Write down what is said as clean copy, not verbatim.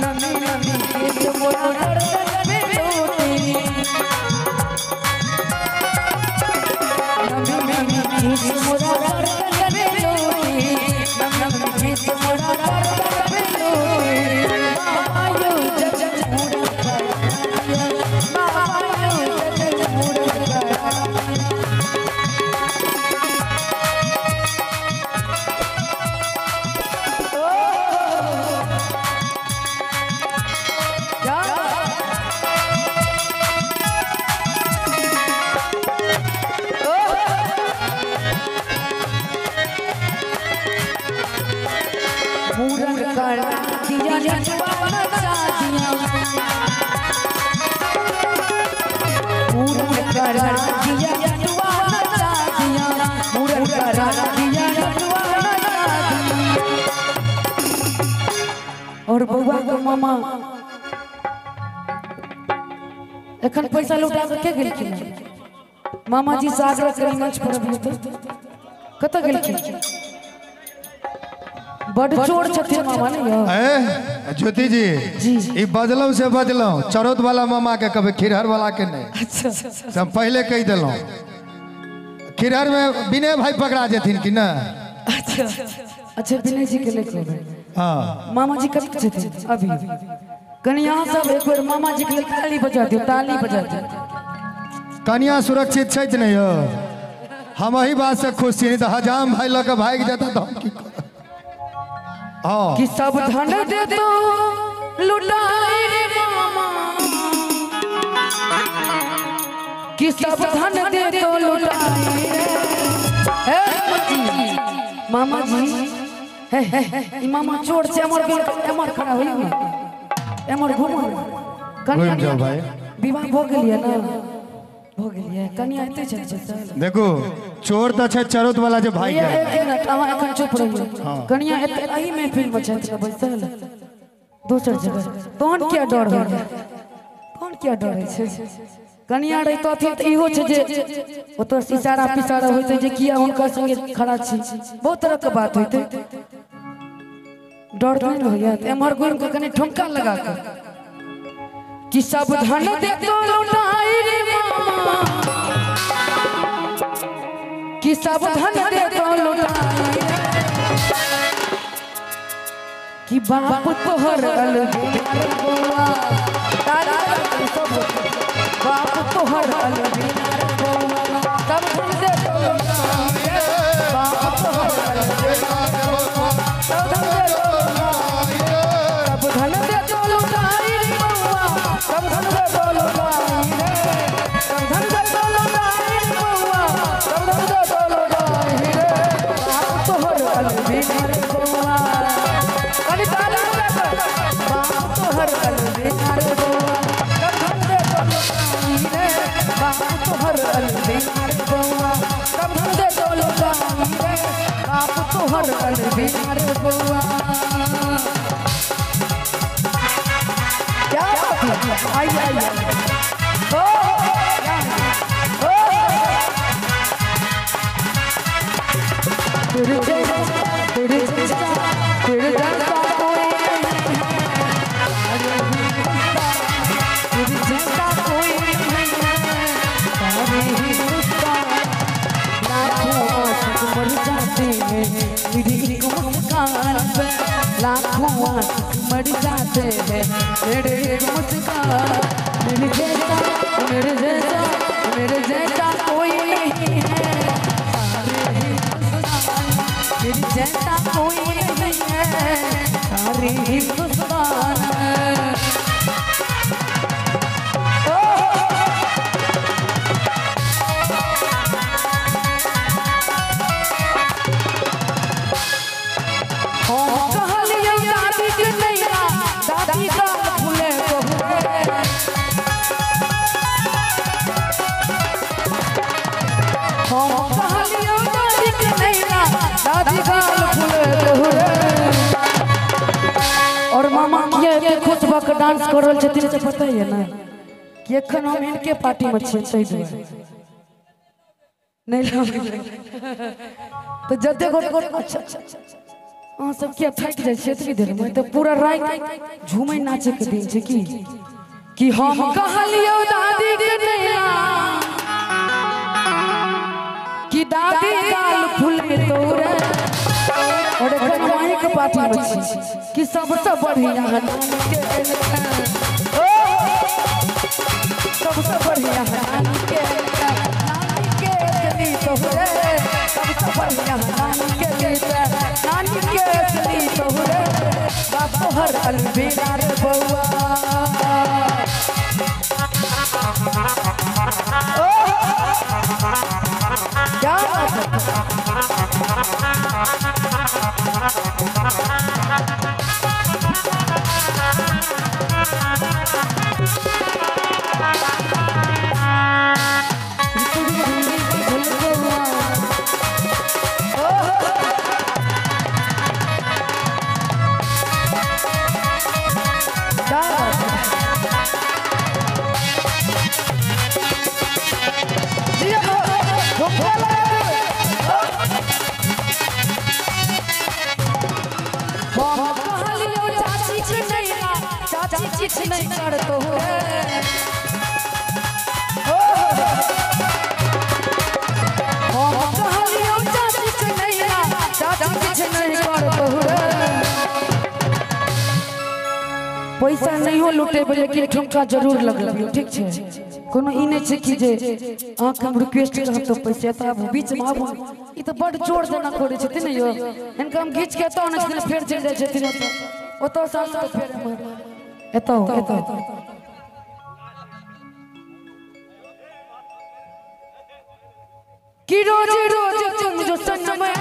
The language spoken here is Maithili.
नमी नमी केस मोरा गर्दन में लोटी नमी नमी केस मोरा गर्दन में लोटी नमी नमी केस मोरा गर्दन में लोटी मायो जग मूरन करा मायो जग मूरन करा मूरन करा दिया नचवा नचा दिया मूरन करा दिया नचवा नचा दिया मूरन करा दिया नचवा नचा दिया। और बउआ के मामा एखन पैसा लौटा के गेलखिन? मामा जी से आग्रह करी मंच पर अभी तो कतऽ गेलखिन? बड चोर छथिन मामा ने यौ। ए ज्योति जी ई बजलौं से बजलौं चरौत वाला मामा के कभी खिरहर वाला के नहीं। अच्छा से हम पहले कह देलौं खिरहर में विनय भाई पकड़ा जेथिन कि ना। अच्छा अच्छा विनय जी के लेके एबै। हाँ मामा जी कब छथिन अभी? कनि अहाँ सब एक बेर मामा जी के लेल ताली बजा दियौ, ताली बजा दियौ। कनिया सुरक्षित छथि ने यौ? हम एही बात से खुश छी, नहीं तऽ हजाम भाई लऽ के भागि जेता तऽ हम की करब? हाँ कि सब धन दे दो लुटाई रे मामा कि सब धन दे दो लुटाई रे। हे मामा जी हे हे ई मामा चोर से एमर एमर खड़ा होई ना एमर घुमो घुमि जाओ भाई। विवाह भ गेलियै ना? भ गेलियै। कनिया एते छै देखू चोर तऽ छै चरौत वाला जे भागि गेल। एक मिनट अहाँ एखन चुप रहियौ। कनिया एते एही महफिल में छथि बैसल दोसर जगह तहन किया डर होइया? तहन किया डर होइ छै? कनिया रहितथिन तऽ इहो छै जे ओतऽ इशारा पिसारा होइतै जे किया हुनका संगे खड़ा छी, बहुत तरह के बात होइतै। डर नहि ने होइया? तऽ एम्हर घुमि कऽ कनि ठुमका लगा कऽ कि सब धन दे तो लुटाई रे मामा कि सब धन दे तो लुटाई रे कि बाप तोहर अलबेर बउआ बाप तोहर अलबेर बउआ सब धन दे तो लुटाई रे बाप तोहर अलबेर बउआ सब धन दे तो लुटाई रे सब धन दे तो लुटाई रे बउआ सब धन दे तो लुटाई रे सब धन दे तो लुटाई रे बउआ सब धन दे तो लुटाई रे बाप तोहर अलबेर बउआ कनि ताली बजा कऽ बाप तोहर अलबेर बउआ सब धन दे तो लुटाई रे बाप तोहर अलबेर बउआ सब धन दे तो लुटाई रे बाप तोहर अलबेर बउआ। क्या बात है? आइए आइए ओ ओ तेरे जैसा तेरे जैसा तेरे जैसा कोई नहीं है तेरे जैसा कोई नहीं है सारे हिंदुस्तान लाखों आशिक मर जाते हैं मेरी एक मुस्कान पे लाखों आशिक मर जाते हैं मेरे एक मुस्कान मेरे जैसा मेरे जैसा मेरे जैसा कोई नहीं है सारे हिंदुस्तान मेरे जैसा कोई नहीं है सारे हिंदुस्तान। दादी का फूले बहुरे हम कहलियौ दादी के नैना दादी गाल फूले बहुरे। और मामा किया एते खुश भऽ कऽ डांस कऽ रहल छथिन से पता ये ना कि एखन हम हिनके पार्टी में छियै ताहि दुआरे नहीं तो जते गोटे अच्छा अच्छा अहाँ सब किया थाकि जाइ छियै एतबी देर में? तऽ पूरा राति झूमै नाचे के दिन छै। की कि हम कहलियौ दादी के नैया कि दादी गाल फूल के तोरे, और एखन माही के पार्टी में छी कि सबसे बढ़िया नानी के, सबसे बढ़िया नानी के, नानी के चली तोरे, सबसे बढ़िया नानी के, नानी के चली तोरे, बाप तोहर अलबेला रे बउआ। क्या बात है। चाची किछ नहीं करतो रे, हम कहलियौ चाची के नैया, चाची किछ नहीं करतो रे। पैसा नहीं हो लुटेबै लेकिन ठुमका जरूर लगबियौ, ठीक छै? कोनो ई नहि छै कि जे अहाँके हम रिक्वेस्ट करब तऽ पैसा एतऽ आबू, बीचमे आबू। ई तऽ बड्ड जोर जेना करै छथिन ने यौ, हिनका हम घीच के एतऽ आनै छथिन फेर चलि जाइ छथिन ओतऽ, ओतऽ से फेर एतऽ एतऽ। कि रोज रोज तुम जो संग में